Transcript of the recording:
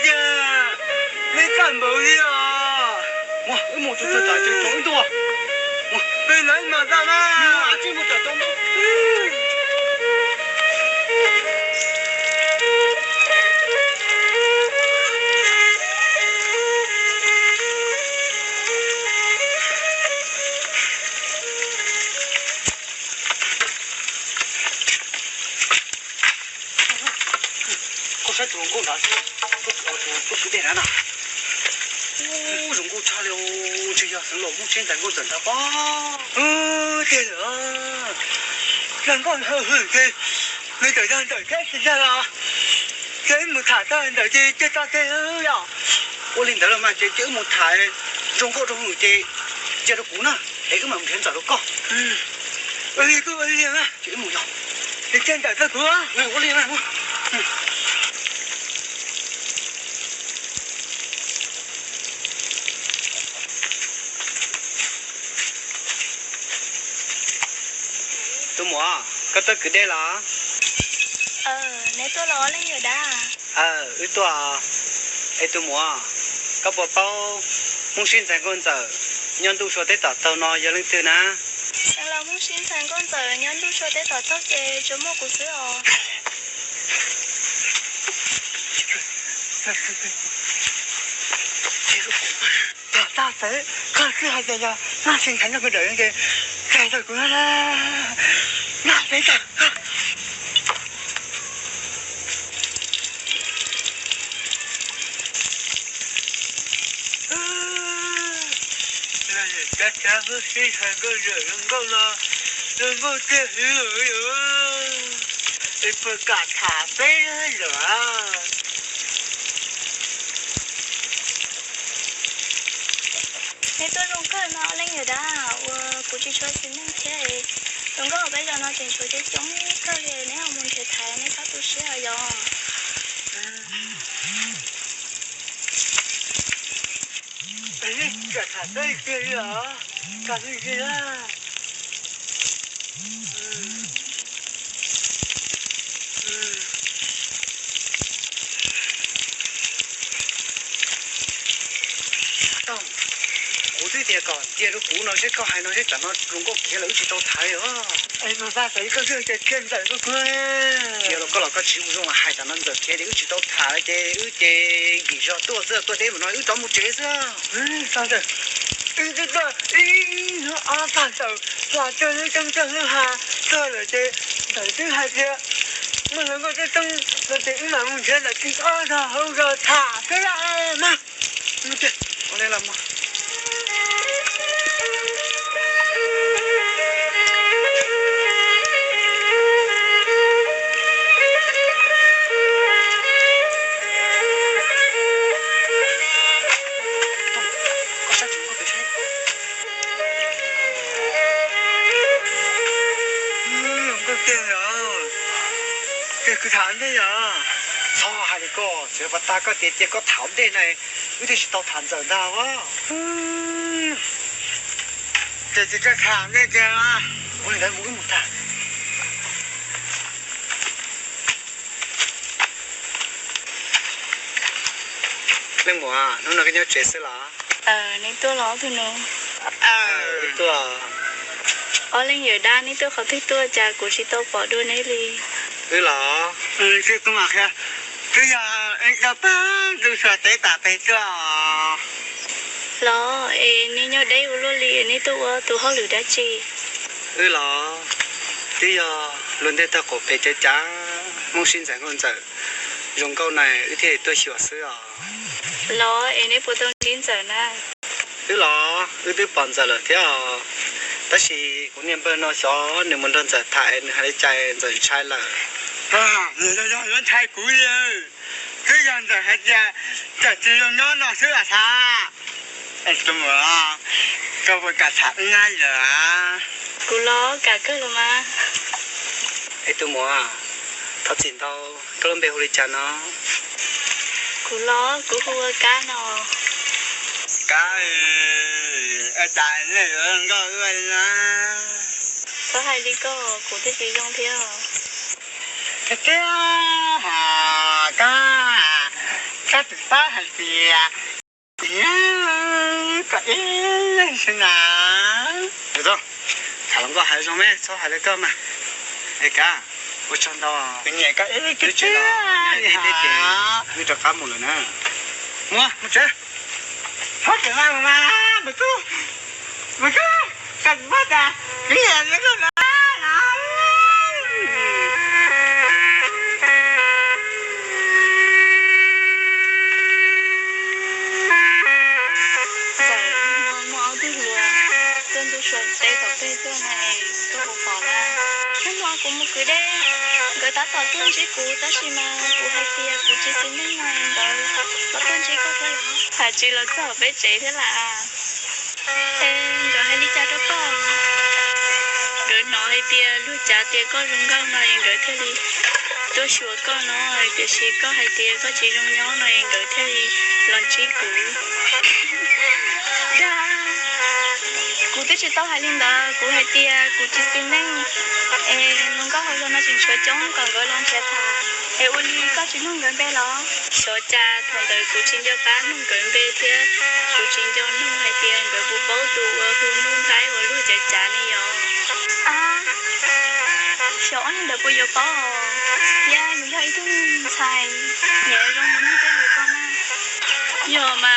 Tiag, neb txaj npaum li os. Ua, wb mus txog txog tom tsev tsoom wb ntuj. Peb lawv mas txaj na. Tsis mus tom tsoom ntuj. Koj saib tus hluas nkauj nrad, tus tub kwv dej nrad na. Ub, zoo nkauj tshaj li, ntshe yog xeev laus Hmoob Sib Ntxaiv Nkauj Ntxawm ntag pob. Tiag lawm, hluas nkauj hwm hwm ces nws txawm yog Ntxawm thiab tsis yog los? Ces wb mus tham tau Ntxawm ces cia tso tseg yom. Ua li ntawd los mas ces cia wb mus tham zoo nkauj rau hwm ces cia rau kuv na, es wb mam mus nrhiav Ntxawm rau koj. Ua li kuj ua li na. Ces wb mus yog. Ces cia Ntxawm rau kuv. Ua li na. Tus muam, koj tuaj kwv dej los? Neb tuaj los leej yawm dab? Wb tuaj. Es tus muam, koj puas paub Hmoob Sib Ntxaiv Nkauj Ntxawm nyob ntuj sua teb tom taug no yog leej twg na? Xeev laus Hmoob Sib Ntxaiv Nkauj Ntxawm nyob ntuj sua teb tom taug ces tsuas muaj kuv xwb os. Tag tag txawm, koj twb hais tias yog Hmoob Sib Ntxaiv Nkauj Ntxawm ces txais tau kuv na. Noj peb tag. Cov cov Hmoob Sib Ntxaiv Nkauj Ntxawm zoo nkauj no, zoo nkauj tiag li. Es puas kam tham peb lawm? Neb tuaj zoo kawg no leej yawm dab, uas kuv tsis tshua xis neej thiab. Zoo nkauj peb zos no tseem tshuav coob coob kawg li, neb ho mus nrhiav tham neb txhob tu siab os yog. Tham peb tiag li os, tham peb tiag. Kuv twb tias kom cia rau kuv no seb, koj hais no seb, tsam no zoo nkauj khiav lawm wb tsis tau tham li os. Es mas vaj tau ib koj twg ces cia Ntxawm tuaj kuv. Cia los koj los koj tsis ua zoo hais, tsam no Ntxawm khiav ces wb tsis tau tham li ces wb ces nkim zog tuaj xwb, tuaj deb mus no wb rov mus tsev xwb. Wb twb tuaj ib hnub ob pag tawm, los tuaj lub roob tuaj lub hav tuaj lawm ces Ntxawm twb hais tias muaj hluas nkauj coob coob no ces wb mam mus nrhiav Ntxawm kiag ob tog hauv zos tham xwb mas. Mus ces, ua li los mas. Koj tiag yog, ces kuv tham ntej yog. Txhob hais li koj, tseem pas tag koj tias cia koj tham ntej na, wb twb tsis tau tham Ntxawm ntag as. Ces tsis tau tham ntej tiag. Ua li ntawd mus wb mus tag. Leej muam, hnub no koj nyob tsev xwb los? Neb tuaj los tus nus. Wb tuaj. Ob leeg yawm dab, neb tuaj qhov twg tuaj cas kuv tsis tau pom dua neb li? Wb los? Twb yog tau pab tus suav teb tam pem tuaj. Los es neb nyob deb ua luaj li, neb tuaj ua tus hauj lwm dab tsi? Wb los? Twb yog luag ntej tag qaum pem cav cav Hmoob Sib Ntxaiv Nkauj Ntxawm zoo nkauj na, wb thiaj li tuaj xyuas xwb os. Los es neb puas tau ntsib Ntxawm na? Wb los? Wb twb pom Ntxawm lawm thiab os. Tab sis kuv niag npawg no xyov nws mus nrog Ntxawm tham nws hais li cas Ntxawm ntshai lawm. Nws yog yuav ntshai kuv li. Twb yog Ntxawm hais tias Ntxawm tsis zoo nyob no xwb los xav. Tus muam, koj puas kam tham wb na yom? Kuv los kam kawg los mas. Es tus muam, thov txim ntau, koj lub npe hu li cas no? Kuv los, kuv hu ua Kab no. Kab, cas nej yuav zoo nkauj ua li na? Txhob hais li koj, kuv thiaj tsis zoo thiab. Tiag, Kab, Koj tsis paub hais tias koj ib leeg xwb na. Tau, tham hluas nkauj hais zoo me, txhob hais li koj mas. Es kav, ua tsaug ntau, kuv nyiam koj ib leeg. Wb rov qab mus lawm na. Mus, mus tsev. Txhob tseem mas, mas, mas, mas, mas, Txawm muaj ob tug hluas tuaj ntu sua teb tom peg tuaj na, koj puas pom na? Hnub no kuv mus kwv dej, nkawd tab tom tuaj ntsib kuv tab sis mas kuv hais tias kuv tsis xis neej no nkawd los tuaj ntsib koj thiab los? Hais tsis los txog peb tsev thiab las. Es nkawd hais li cas rau koj? Nkawd hnov hais tias luag cav tias koj zoo nkauj no es nkawd thiaj li tuaj xyuas koj no, tiam sis koj hais tias koj tsis zoo nyob no es nkawd thiaj li los ntsib kuv. Dag, kuv twb tsis tau hais li ntawd, kuv hais tias kuv tsis xis neej es hluas nkauj hauv zos no tseem tshuav coob kom nkawd los nrhiav tham. Es ua li koj tsis nug nkawd npe los? Xyov cas thaum ntawd kuv tsis nco qab nug nkawd npe thiab kuv tsis nco nug hais tias nkawd puas paub tus uas hu Nuj Nqaib uas luag cav cav ne yom. Xyov ob niag ntawd puas yuav paub, thiab yus yog ib tug ntxhais nyiam zoo mus nug tej lus ko na. Yog mas.